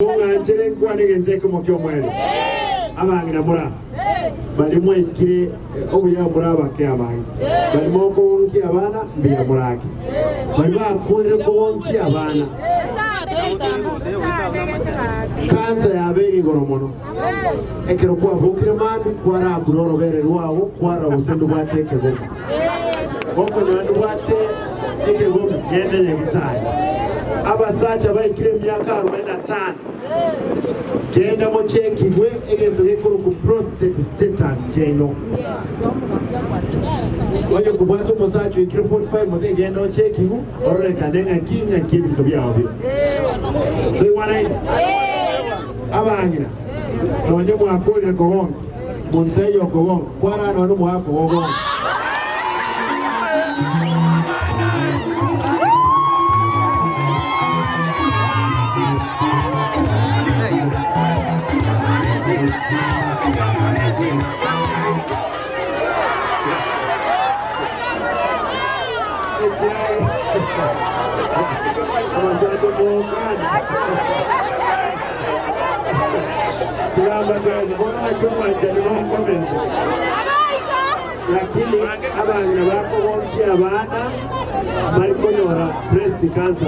Mong'anchere nkwane egento ekemo ki'omoerio. Abang'ina mora, baria mwaikire obuya more abake abange, baria mokogonkia abana, mbuya morake. Baria bakurire kogonkia abana, kansa yabeire igoro mono. Ekero kwabokire mambia, kwarakure orobere rwao, kwarora gose ndobwate ekegomi. Gokonyora ndobwate ekegomi, genda Nyagetari. Abasacha baikire emiaka arobaini na tano, genda mochekigwe egento gekorokwa prostate status chiaino. Onye kobwate omosacha oikire 45 mote genda ochekigwe ororekane ng'aki ng'aki ebinto biao bire. Toigwanaine? Abang'ina, nonye mwakorire kogonka, monto taiyo okogonka, kwarara nonye nomogaka ogogonka. Abasacha mokane. Tigambatebi, bono naki omwanchani gokomenta. Lakini abang'ina bakogonkia abana mbari konyora breast cancer.